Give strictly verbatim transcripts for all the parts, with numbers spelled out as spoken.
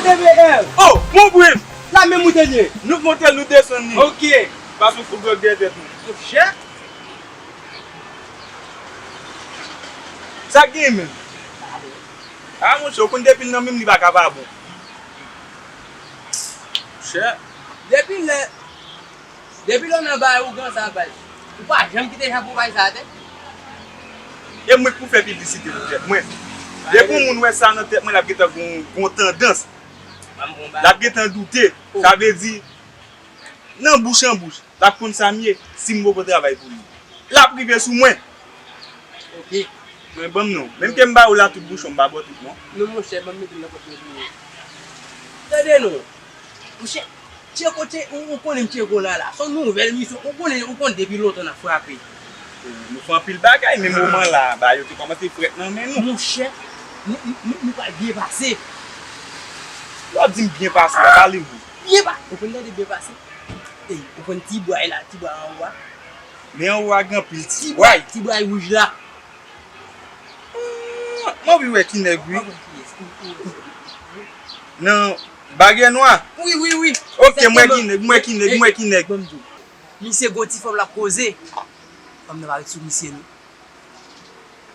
T B R. Oh, mon brim! La menm ou te ye. Nou t monte l, nou desann li. Ok. Pase yon kout dwòg dèyè tèt nou. Monchè. Sa k genyen menm? A, monchè, ou konn depi l nan men m, li pa ka pa bon. Monchè. Depi lè, depi lè w nan bagay ougan sa, baz, ou pa janm kite jan pou bagay sa a te. E mwen k pou fè piblisite pou tèt mwen. Depi yon moun wè sa nan tèt mwen, l ap gentan gon, gon tandans. L ap gentan doute. Sa vle di, nan bouch an bouch, l ap konn sa m ye, si m poko travay pou li. L ap rive sou mwen. Ok. Men ban m non. Menm ke m ba ou la tout bouch an, m pa ba w tout non. Non, monchè, ban m mete l nan pòt mwen pou ou. Tande non. Monchè, Tcheko, Tche-, ou, ou konnen m Tcheko la, la. Se yon nouvèl misyon. Ou konnen, ou konn depi lontan n ap frape. Nou fè anpil bagay, men moman la, bagay yo te kòmanse frèt nan men nou. Monchè, nou, nou, nou, nou pral byen pase. Lè w ap di m byen pase, la, pale vre. Byen pa-, ou konn tande byen pase? Ey, ou konn ti bway la, ti bway anwo a? Men anwo a gen anpil ti bway. Ti bway wouj la. Ah, m anvi wè ki nèg, wi. Nan bagè nwa? Wi, wi, wi. Ok, m wè ki nèg, m wè ki nèg, m wè ki nèg. Ban m di w. Misye gon ti fanm l ap koze. Fanm nan pa ret sou misye, non.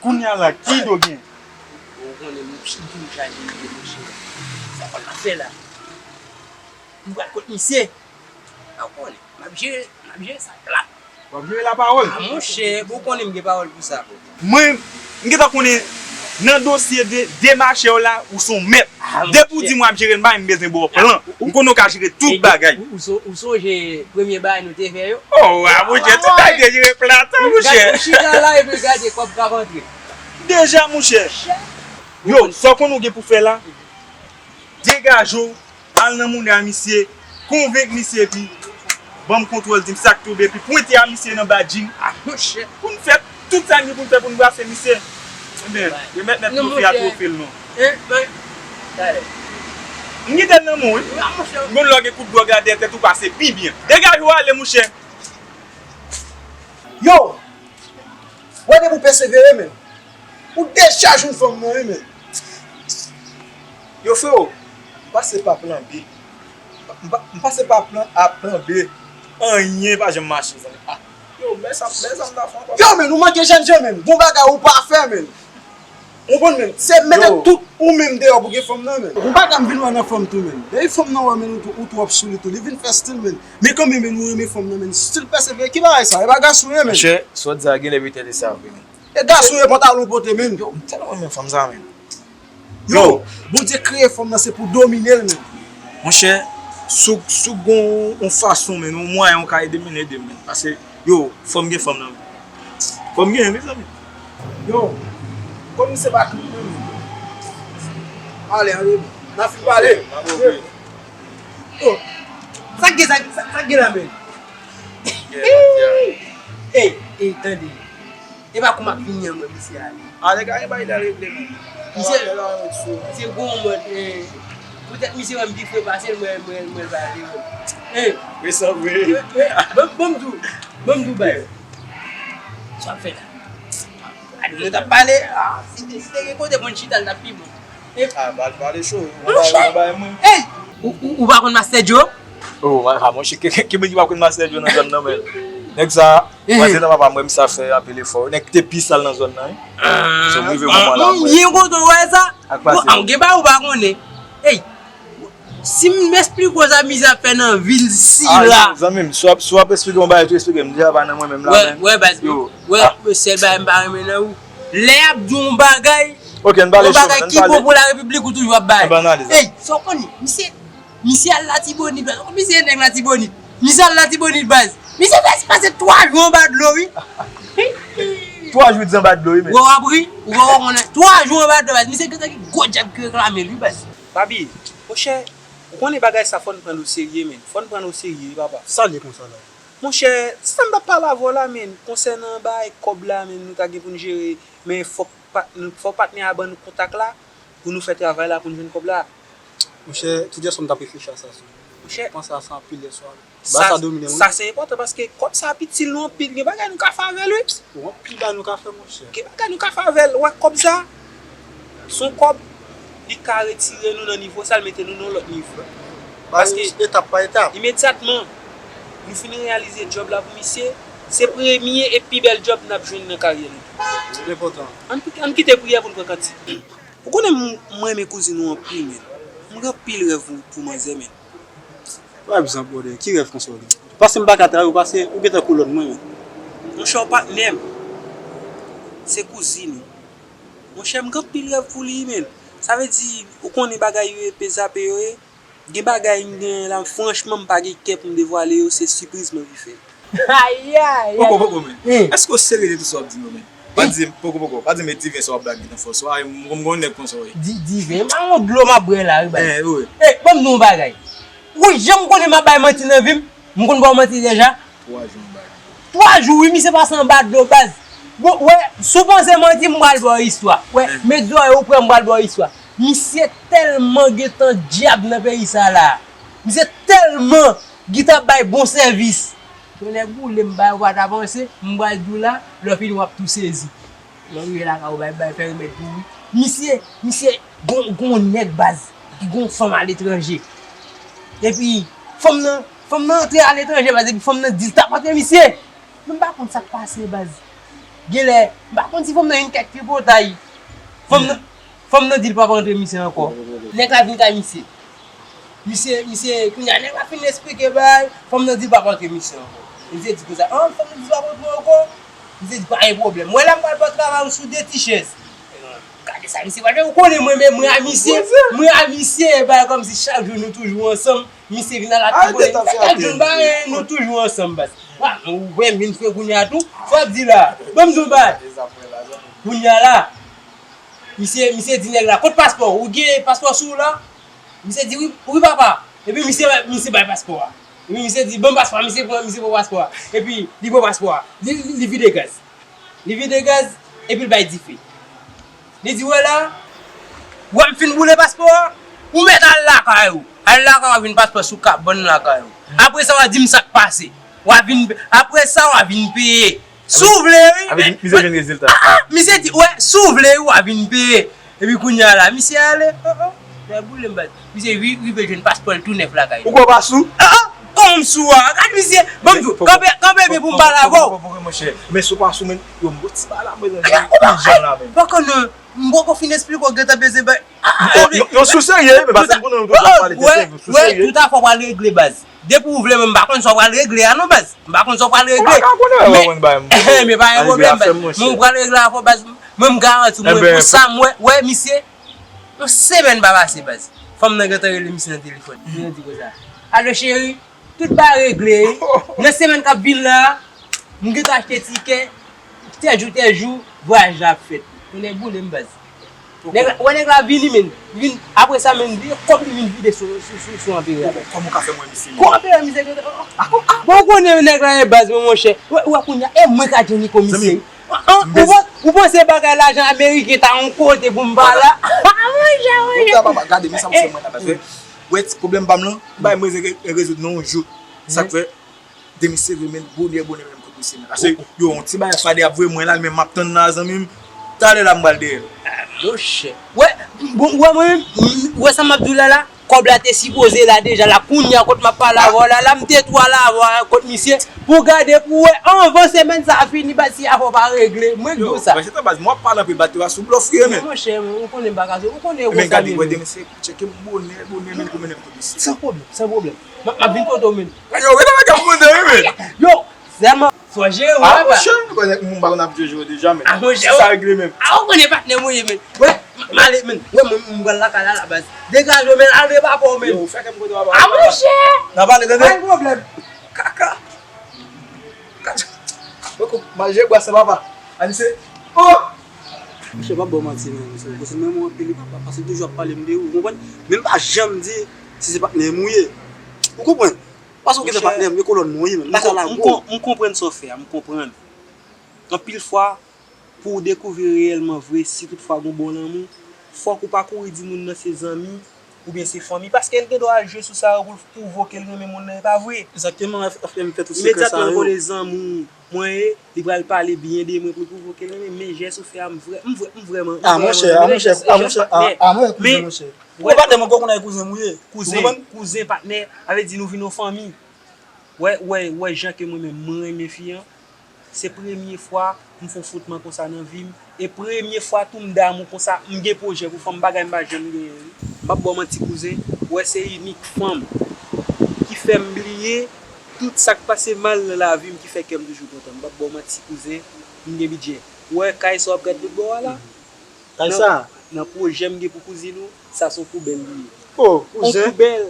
Kounye a la, ki do gen? Ou konnen m fin chaje misye, monchè. Sa fanm nan fè la? M pral kot misye. A, ou konnen, m ap jere, m ap jere sa plat. W ap jere lapawòl? A, monchè, bon, ou konnen m gen pawòl pou sa, bro. Mwen, m gentan konnen nan dosye de, demachè w la, ou se yon mèt. A, monchè. Depi w di m w ap jere l, m pa menm bezwen ba w plan. M konnen w ka jere tout bagay. Ou, ou so-, ou sonje premye bagay nou te fè yo? Oh, a, monchè, tout bagay te jere plat, monchè. Gade, ou chita la, epi gade kòb k ap antre. Deja, monchè. Yo, sa w konnen w gen pou fè la? Degaje w, al nan monnen a misye, konvenk misye, epi ban m kontwòl, di m sa k tonbe, epi pwente a misye nan badjing. A, monchè, pou n fè tout sa n gen pou n fè pou n brase misye. Ebyen, remèt nèg twofe a twofe l non. M kite l nan men w, wi. M konn lè w gen kout dwòg la dèyè tèt ou pase pi byen. Degaje w ale, monchè. Yo! Wè depi w pèsevere, men. Ou dechaje yon fanm nan, wi, men. Yo, frewo, m pase pa plan B. M pa, m pase pa plan A, plan B. Anyen pa janm mache, zanmi. Ah. Yo, bèl sa, bèl sa m ta fè ankò. Yo, men, ou manke jènjan, men. Bon bagay ou pa fè, men. Ou konprann, men. Se mete tout ou menm deyò pou gen fanm nan, men. Ou pa ka m vin wè nan fanm tou, men. Depi fanm nan wè, men, ou, ou twòp sou li tou. Li vin fè stil, men. Men kanmenm, men, ou renmen fanm nan, men. Stil pèsevere. Ki bagay sa? E pa gason ye, men. Monchè, sa w di a genlè petèt e sa vre, men. E gason ye pantalon pote, men. Yo, m tèlman renmen fanm sa, men. Yo, Bondye kreye fanm nan se pou domine l, men. Monchè, si w, si w gon yon fason, men, yon mwayen ou ka ede m, men, ede m, men. Paske, yo, fò m gen fanm nan, men. Fò m genyen, mezanmi. Yo, kòm se pa tout mwen, men. Ale, ale, n a fin pale. Yo. Sa k gen, sa, sa, sa k gen la, men? Ey, ey, tande. E pa kou m ap vini an mwen, misye ale. A, nèg la gen bagay la regle, men. Misye, misye gon mòd, eh, poutèt misye wè m pi fre pase l, mwen, mwen, mwen l pale, mwen. Eh. Wi, sa vre. Eh, eh, ban, ban m di w, ban m di w bagay. Sa w ap fè la? A, nou t ap pale, a, si te, si te gen kote pou n chita, l t ap pi bon. Ah, ba, ba, le cho, ou bay, ou bay mwen. Ey! Ou, ou, ou pa konn Master Joe? Oh, a, monchè, ki, ki, ki moun ki pa konn Master Joe nan zòn nan, men? Nèg sa, mwen se nan papa mwen, sa fè anpil efò. Nèg ki te pi sal nan zòn nan, wi. So, m rive moman la, mwen. Byen kontan wè sa. Ak pase. Bon, gen bagay ou pa konnen. Ey! Si m esplike w sa misye ap fè nan vil sila. Ah, zanmi m, si w ap, si w ap esplike yon bagay, tou esplike m. Deja pa nan mwen menm la, men. Wè, wè, baz, wè, sèl bagay m pa renmen nan ou. Lè y ap di w yon bagay, yon bagay ki bon pou larepiblik, ou toujou ap bay. Ey, sa w konn, misye, misye al Latibonit, baz. Misye nèg Latibonit. Misye al Latibonit, baz. Misye fè pase twa jou anba dlo, wi. Twa jou di anba dlo, wi, men. Wè, w ap ri, ou wè, w konnen. Twa jou anba dlo, baz. Misye gentan gen gwo djab ki reklame l, wi, baz. Papi, monchè, ou konnen bagay sa fò n pran l oserye, men. Fò n pran l oserye, wi, papa. Sa l ye konsa la? Monchè, se sa m t ap pale avè w la, men. Konsènan bagay kòb la, men, nou ta gen pou n jere, men fòk pat-, fò patnè a ban nou kontak la, pou nou fè travay la, pou n jwenn kòb la. Monchè, tout yèswa m t ap reflechi a sa, sou. Monchè, panse a sa anpil yèswa. Bagay sa domine m, wi. Sa se enpòtan paske kòb sa ap itil nou anpil. Gen bagay nou ka fè avè l, wi. Bon, anpil bagay nou ka fè, monchè. Gen bagay nou ka fè avè l. Ou wè kòb sa? Se yon kòb. Li ka retire nou nan nivo sa, l mete nou nan yon lòt nivo. Paske etap pa etap. Imedyatman nou fin reyalize djòb la pou misye, se premye e pi bèl djòb n ap jwenn nan karyè nou tou. Ann, ann kite priyè pou n pran kantik. Ou konnen m, mwen renmen kouzin ou anpil, men. M gen anpil rèv pou, pou manzè, men. Pa egzanp, brother, ki rèv konsa w gen? Paske m pa ka travay, ou paske ou gentan kolòn mwen, men. Monchè, w patnè m. Se kouzin ou. Monchè, m gen anpil rèv pou li, men. Sa vle di, ou konnen bagay yo ye, pe zape yo ye. Gen bagay m gen la, franchman, m pa gen kè pou m devwale yo, se sipriz mwen vin fè. Ayayay! Poko, poko, men. Èske w serye de tout sa w ap di m yo, men? Pa di m, poko, poko, pa di m e diven sa w ap blague nan fòs. Wa, m, m gon nèg konsa w ye. Di, diven? M pa yon dlo m ap bwè la, wi, bay. Eh, wi. Eh, ban m di w yon bagay. Ou janm konnen m ap bay manti nan vi m? M konn ba w manti deja? Twa jou anba dlo. Twa jou, wi, misye pase anba dlo, baz. Bon, wè, si w panse manti, m pral ba w istwa. Wè, met zòrèy ou prè, m pral ba w istwa. Misye tèlman gentan dyab nan peyi sa la. Misye tèlman gentan bay bon sèvis. Tonnè boule m, bagay ou pa ta panse, m pral di w la, lè w fini w ap tou sezi. Lè w rive lakay ou, bay, bay, fè remèd pou ou wi. Misye, misye, gon, gon nèg baz, ki gon fanm aletranje. Epi, fanm nan, fanm nan antre aletranje baz, epi fanm nan di l t ap antre misye. Men m pa konn sa k pase baz. Genlè, m pa konn si fanm nan jwenn kèk tripotay. Fanm nan, fanm nan di l p ap antre misye ankò. Nèg la vin kay misye. Misye, misye, kounye a nèg la fin esplike bagay, fanm nan di l p ap antre misye ankò. Misye di konsa, an, fanm nan di l p ap antre ankò. Misye di pa gen pwoblèm. Mwen la m pral ba w travay ou sou de ti chèz. Gade sa misye pral fè, ou konnen mwen menm, mwen a misye, mwen a misye, e bagay kòmsi chak jou nou toujou ansanm. Misye vin al ak ti konnen, chak jou n pa gen, nou toujou ansanm baz. Wa, ou wè m vin fre kounye a tou, sa w ap di la? Ban m di w bagay. Kounye a la, misye, misye di nèg la, kot paspò w? Ou gen paspò sou w la? Misye di, wi, wi papa. Epi misye, misye bay paspò a. Epi misye di, ban m paspò a. Misye pran, misye pran paspò a. Epi li pran paspò a. Li, li, li vide gaz. Li vide gaz, epi l bay dife. Li di, wè la, wè m fin boule paspò a, ou mèt al lakay ou. Al lakay ou, vin paspò sou kab, ban m lakay ou. Apre sa, w a di m sa k pase. W a vin, apre sa, w a vin peye. Si w vle, wi. Misye jwenn rezilta. Ah, ah, misye di, wè, si w vle, wi, w a vin peye. Epi kounye a la, misye ale. Oh, oh. Fè boule m bat. Misye ri-, rive jwenn paspò l tou nèf lakay li. Ou kwè w pa sou? Ah, ah. Kòman m sou a? Gad misye. Ban m di w, kanpe, kanpe byen pou m pale avè w. Men si w pa sou, men, yo, m bon ti bagay la, mwen, nan jan la, men. Poko non, m poko fin esplike w, gentan bezwen bay. Yo, yo, yo sou serye, men paske m konnen nou toujou ap pale de sèvis, sou serye. Tout afè w pral regle baz. Depi w vle, men m pa konn sa w pral regle a non baz. M pa konn sa w pral regle. Ou pa ka konnen, men, men pa gen pwoblèm baz. Men ou pral regle afè w baz. Mwen m garanti w, mwen, pou sa m wè, wè misye, yon semèn pa pase baz. Fanm nan gentan rele misye nan telefòn. Misye di konsa, alo cheri, tout bagay regle wi. Nan semèn k ap vin la, m gentan achte tikè. Tèl jou, tèl jou, vwayaj la ap fèt. Tonnè boule m baz. Nèg la, wè nèg la vini, men. Vin, apre sa, men, vye kòb li vin vide sou, sou, sou, sou anperè a. Kòman w ka fè mwen misye? Kòman anperè misye gentan? Bon, ou konnen nèg la e baz, men monchè. Wè, wè kounye a, e mwen k a Johnny komisè. An, ou pan-, ou panse bagay lajan ameriken ta yon kote pou m pa la? Ah, monchè, monchè. Gade, men sa m fè mwen la, paske, wè, ti pwoblèm pa m lan, bay mwen rezoud nan yon jou. Sa k fè, demen se vre, men bonè, bonè, men m kote misye, men. Paske, yo, yon ti bagay fade ap voye mwen la, men m ap tann nan, zanmi m. Talè la, m pral dèyè l. Ah, monchè. Wè, bon, wè, mwen menm, wè sa m ap di w la, la? Kòb la te sipoze la deja la, kounye a kot m ap pale avè w la, la m te twò al avè w kot misye pou gade pou wè anvan semèn sa a fini baz, si afè w pa regle, mwen k di w sa. Yo, men se tan baz, mwen ap pale anpil baz, te pa sou blòf wi, men. Monchè, ou konnen m pa ka, ou konnen men gade, wè demen se tcheke m bonè, bonè, men pou mennen m kote misye. San pwoblèm, san pwoblèm. M ap, m ap vin kote w, men. Yo, rete nan kè m bonè wi, men. Yo, sèlman, fò jere w, papa. Ah, monchè, m konnen, m pa konn ap jere w deja, men. Ah, monchè, si sa regle menm. Ah, ou konnen patnè mwen ye, men. Wè, m ale, men. Wè, mwen, m pral lakay la, la baz. Degaje w, men, al de papa w, men. Yo, fè kè m kote w, papa. Ah, monchè. N a pale, tande? Pa gen pwoblèm. Kaka. Kaka. Poko, m al jere bwa sa, papa. Anise. Oh! Monchè, m ap ba w manti, men, monchè. Paske m renmen w anpil, wi, papa. Paske l toujou ap pale m de ou, ou konprann? Men m pa janm di si se patnè m ou ye. Ou konprann? Paske w gentan patnè m, e kolòn mwen w ye menm. Dakò, m kon-, m konprann sa w fè a, m konprann. Anpil fwa, pou w dekouvri reyèlman vre, si toutfwa gon bon lanmou, fòk ou pa kouri di moun nan se zanmi, oubyen se fanmi, paske l gen dwa al jwe sou sa yo pou l pwouve ke l renmen moun nan, e pa vre? Egzakteman, F M fè tout sekrè sa yo. Imedyatman l konnen zanmi w mwen ye, li pral pale byen de mwen pou l pwouve ke l renmen, men jès ou fè a, m vrè, m vrè, m vrèman, m vrèman renmen jès, e jès patnè. Men, ou pa tèlman gwo konnen kouzen m ou ye. Kouzen, kouzen, patnè, sa vle di nou vin yon fanmi. Wè, wè, wè jan ke mwen menm mwen renmen fi an. Se premye fwa m fè yon fwotman konsa nan vi m. E premye fwa tou m damou konsa, m gen pwojè pou fanm, bagay m pa janm genyen wi. M p ap ba w manti kouzen, ou wè se inik fanm ki fè m bliye tout sa k pase mal nan lavi m, ki fè kè m toujou kontan. M p ap ba w manti kouzen, m gen bidjè. Ou wè kay sa w ap gad lòt bò a la? Kay sa? Nan pwojè m gen pou kouzin ou, sa se yon poubèl li ye. Oh, kouzen. Yon poubèl.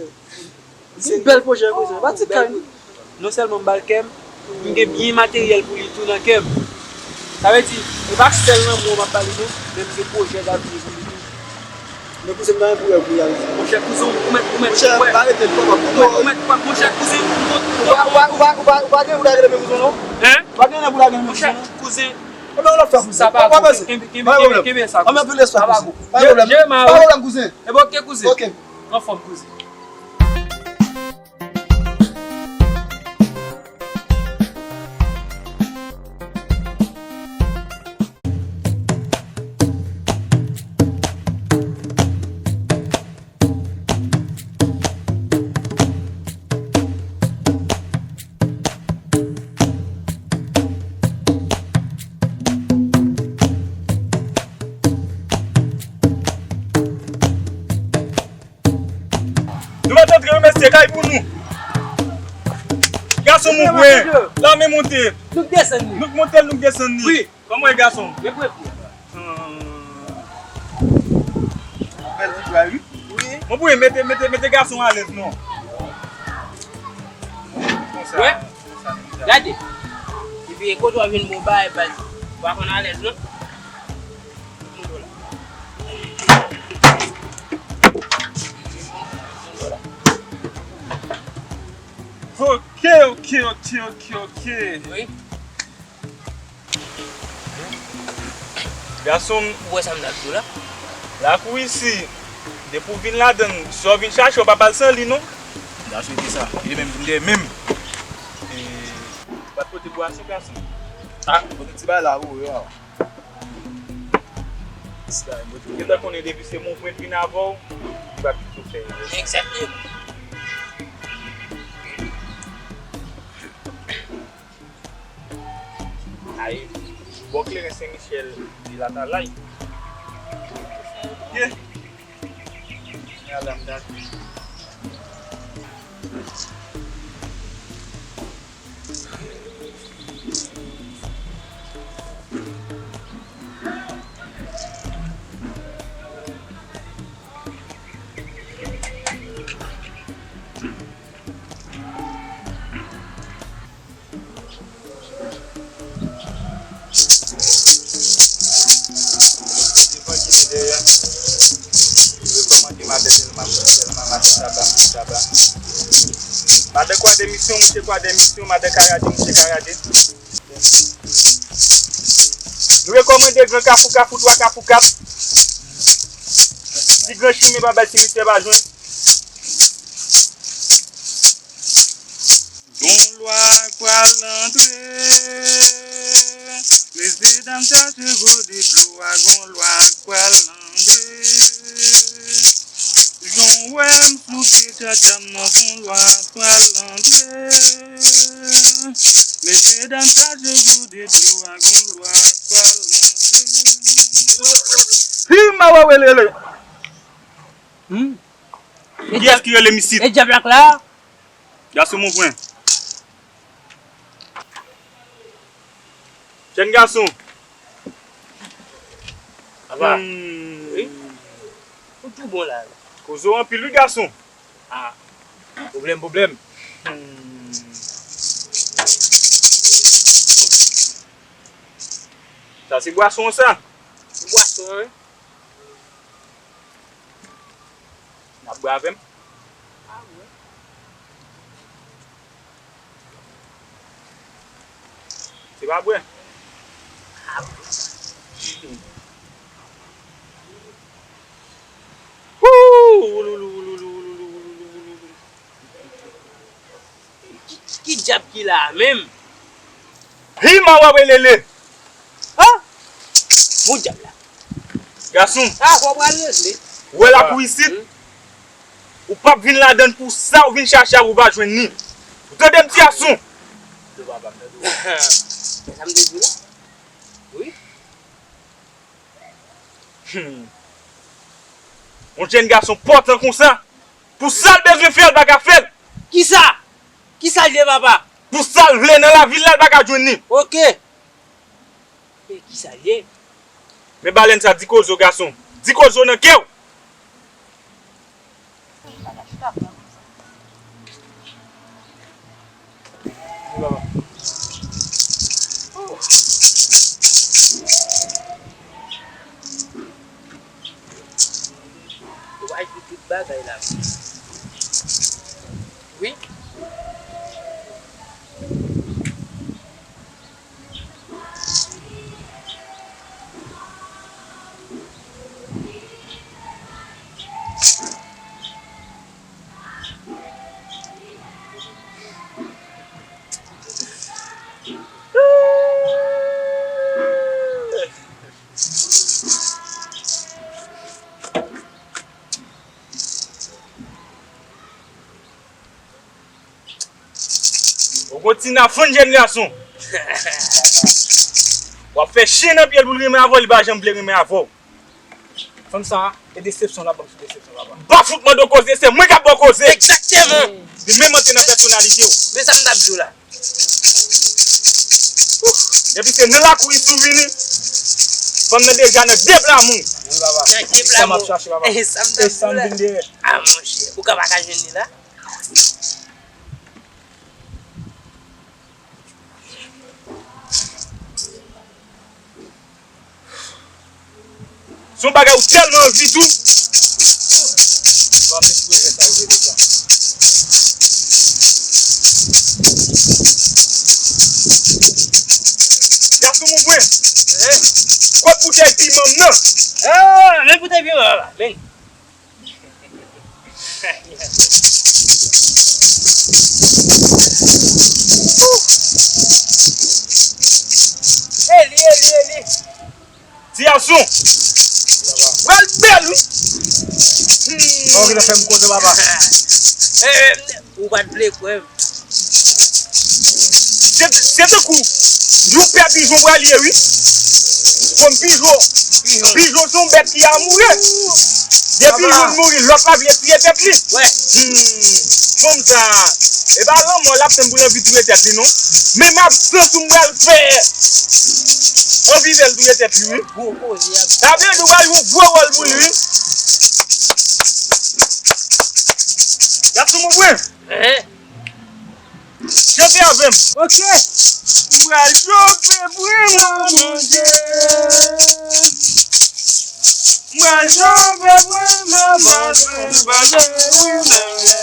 Yon bèl pwojè, kouzen. Pa ti kay, non. Non sèlman m ba l kè m, m gen byen materyèl pou li tou nan kè m. Sa vle di, e pa sèl lanmou an m ap ba li non, men m gen pwojè davni pou li tou. Men kouzen, m ta renmen pou wè pou l al. Monchè, kouzen, ou mèt, ou mèt, monchè, pa rete l, papa. Ou mèt, ou mèt, monchè, kouzen, ou mèt. Ou pa, ou pa, ou pa, ou pa, ou pa gen pou lage l men kouzen non. Hein? Ou pa gen pou lage l men kouzen non. Monchè, kouzen. Ebyen, yon lòt fwa, kouzen. Sa pa gwo. Kenbe, kenbe, kenbe sa, kouzen. Ann anpil respè, kouzen. Pa gen pwoblèm. Pa gen pwoblèm, kouzen. Ebyen, ok, kouzen. Ok. Anfòm, kouzen. Nou mèt antre, wi, mesye, kay pou nou. Gason, mon frè, lame monte. Nou k desann li. Nou k monte l, nou k desann li. Wi. Kòman w ye, gason? Bèl ti bwa, wi. Wi. Mon frè, mete, mete, mete gason alèz, non. Konsa. Wi. Gade. Epi, kote w ap jwenn bon bagay, baz? Ou pa konn alèz, non? Ok, ok, ok, ok, ok. Wi. Gason m. Ou wè sa m t ap di w la? Lakou isi, depi w vin ladann, sa w vin chache, w p ap al san li, non. M ta swete sa. E menm vin dèyè menm. E, ou pa t pote bwason, gason? Ah, pote ti bagay la pou ou, yo. Ou gentan konnen depi se mon frè vin avè w, li pa toujou fè erè. Egzakteman. Ay, bò kleren Sen Michèl, li la ta lay. Ye. Madanm dat. Devan ki te dèyè. Rekòmande madanm Tèlma, Tèlma, madanm Saba, Saba. Madan Kwa Demisyon, mouche Kwa Demisyon, madan Karate, mouche Karate. Nou rekòmande gran Kafou, Kafou twa, Kafou kat. Pi gran chimen pa bay simityè pa jwenn. Gon lwa k pral antre. Mesye dam chache gode dlo a, gon lwa k pral antre. Jan w wè m sou pye tchatcham nan, gon lwa k pral antre. Mesye dam chache gode dlo a, gon lwa k pral antre. Hi, ma wè wè lele. Hmm? Kiyès ki rele m isit? E djab la k la? Gason mon frè. Jèn gason. Apa? Hmm. Wi. Ou tou bon la. Koze w anpil wi gason. Ah. Pwoblèm, pwoblèm. Hmm. Sa se bwason an sa? Se bwason an wi. N ap bwè avè m? Se pa bwè? Wouloulou. dyab ki la a menm. Hi, mawawelele! Ha! Bon dyab la. Gason, ah, fò w pral regle. Ou wè lakou isit? Ou p ap vin ladan l pou sa ou vin chache a, ou pa jwenn li. Ou tande m, ti gason? Sa m te di w la? Wi. Hmm. Yon jèn gason pòtan konsa, pou sa l bezwen fè, l pa ka fè l. Kisa? Kisa l ye, papa? Pou sa l vle nan lavi l la, l pa ka jwenn li. Oke. Men kisa l ye? Men balèn sa, di koze w, gason. Di koze w nan kè w. Ou pa jwe tout bagay la. Wi. Ou gon ti nafon jèn gason. W ap fè chen nan pye l pou l renmen avè w, li pa janm vle renmen avè w. Fanm sa, e desepsyon l ap ban m sou desepsyon, papa. M pa fout mande w koze, se mwen k ap ba w koze. Egzakteman. Li menm antre nan pèsonalite w. Men sa m t ap di w la. Epi se nan lakou isit ou vini. Fanm nan deja nan de blamou. Wi, papa. Nan de blamou. Sa m ap chache, papa. E sa m t ap di w la. E sa m vin dèyè. Ah, monchè, ou ka pa ka jwenn li la? Se yon bagay ou tèlman anvi tou. Bon, m espere sa rive deja. Gason moun mwen. Kot boutèy piman m nan? Ah, men boutèy piman an la, men. Eli, Eli, Eli. Ti gason. Pral bèl, wi. Hmm. Ou gentan fè m koze, papa. Eh, ou pa t vle kwè m. Se, se tankou yon pè pijon pral ye, wi. Kòm pijon, pijon se yon bèt ki amoure. Depi youn mouri, lòt la vle touye tèt li. Wè. Hmm. Fanm sa, e pa lanmò l ap tann pou l anvi touye tèt li, non. Men m ap santi m pral fè anvi fè l touye tèt li, wi. Gwo koze ap. Sa vle di w pral jwe yon gwo wòl pou li, wi. Y ap sou mwen. Hein? Chante avè m. Ok. M pral chante pou mwen manje. M pral chante pou mwen manje, manje, wi, manje.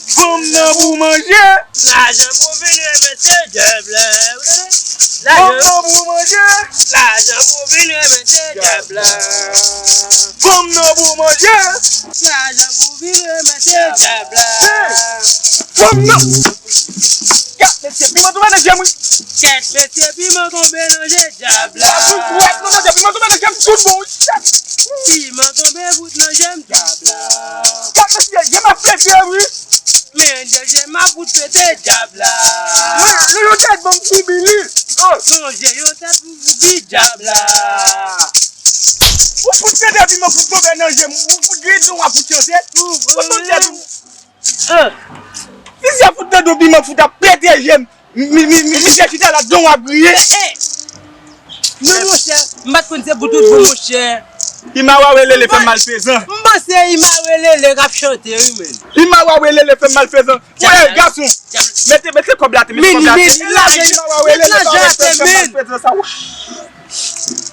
Fanm nan pou manje. Lajan pou vin renmen se dyab la. Fanm nan pou manje. Lajan pou vin renmen se dyab la. Fanm nan pou manje. Lajan pou vin renmen se dyab la. Fanm nan. Kèt mesye, piman tonbe nan je m, wi. Kèt mesye, piman tonbe nan je dyab la. Piman tonbe nan je m, tout bon, wi. Piman tonbe bout nan je m dyab la. Kèt mesye, je m ap pete, wi. Men je m ap bout pete dyab la. Non, non, yon tèt ban m foubi li. Oh. Non, je yon tèt pou foubi dyab la. Ou fout pete piman fout tonbe nan je m, ou fout gridon w ap fout chante. Ou fout tèt ou. An. Misye fout nan do piman fout ap pete je m. Mi, mi, mi, misye chita la, don w ap griye. Eh, eh. Non, monchè, m pa t konn se pou tout bon, monchè. Imawawelele fè m malfezan. M panse Imawelele k ap chante, wi, men. Imawawelele fè m malfezan. Wè, gason. Mete, mete kòb la atè, mete kòb la atè. Men, men, men, lajan, Imawawelele fè m malfezan sa, wè.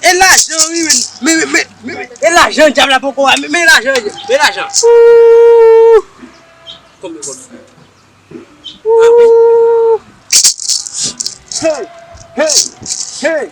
E lajan, wi, men. Men, men, men, men, men, e lajan, dyab la poko a. Men, men lajan, men lajan. Konbyen kòb sa? Hey, hey, hey.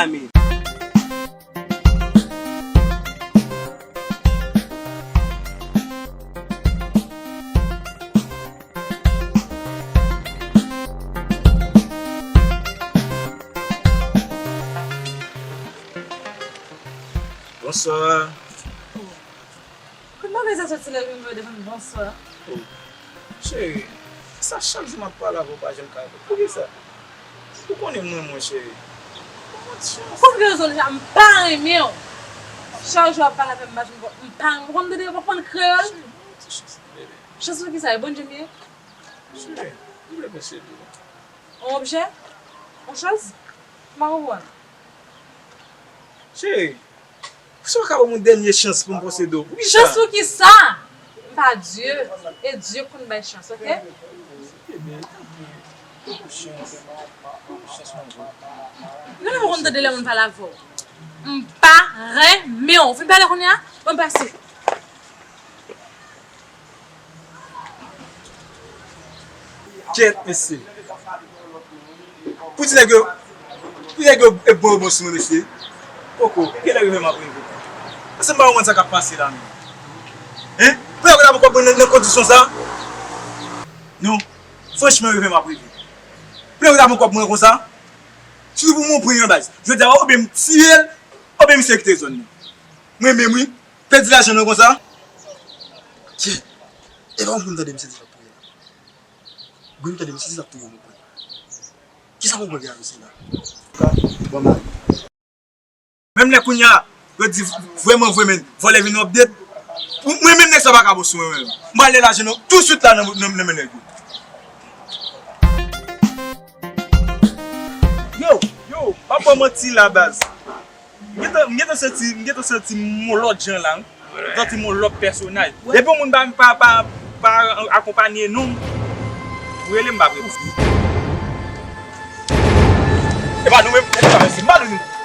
la men. Bonswa. Kot move sa soti lè l vin mande m bonswa? Oh, cheri, sa chak jou m ap pale avè w, w pa janm ka reponn. Poukisa? Ou konnen m renmen w, cheri. Ou konn rezon deja, m pa renmen w. Chak jou w ap pale avè m, m pa janm konn, m pa renmen w. Ou konn tande, w pa konn kreyòl? Cheri, m ti chans, bebe. Chans pou kisa? E Bondye m ye? Cheri, m vle posede w. Yon objè? Yon chans? M pa konprann. Cheri, si w ka ban m yon dènye chans pou m posede w, poukisa? Chans pou kisa? M pa Dye, e Dye konn bay chans, oke? Bebe, tanpri, ban m yon chans. Ban m yon chans, manzè. Ou genlè pa konn tande lè moun pale avè w. M pa renmen w. Fin pale kounye a, ban m pase. Kyèt, mesye. Pou ti nèg yo, pou nèg yo e bon yo bon sou mwen, mesye. Poko, genlè rive m ap rive. Paske m pa konprann sa k ap pase la menm. Hein? Pou yo ta pran kòb mwen nan, nan kondisyon sa? Non. Franchman, reve m ap reve. Pou yo ta pran kòb mwen konsa? Sitou pou mwen pran yon baz. Jodi a, oubyen m tiye l, oubyen misye kite zòn nan. Mwen menm, wi. Pèdi lajan nan konsa? Tye. E pa konprann tande misye di l ap touye la. Gwen tande misye di l ap touye mwen. Kisa mwen pral gen avè sila? Bon, mari. Menm lè kounye a, yo di vrèman, vrèman, vòlè vin update. Mwen menm, nèg sa pa ka bon sou mwen menm. M pral lè lajan nan, tousuit la nan, nan, nan men nèg yo. Yo, yo, pa ba w manti la, baz. M gentan, m gentan santi, m gentan santi m yon lòt jan la, wi. M santi m yon lòt pèsonaj. Depi yon moun pa, pa, pa, pa akonpanye non m, ou rele m pa reponn. E pa nou menm, e pa nou menm, se mal nou.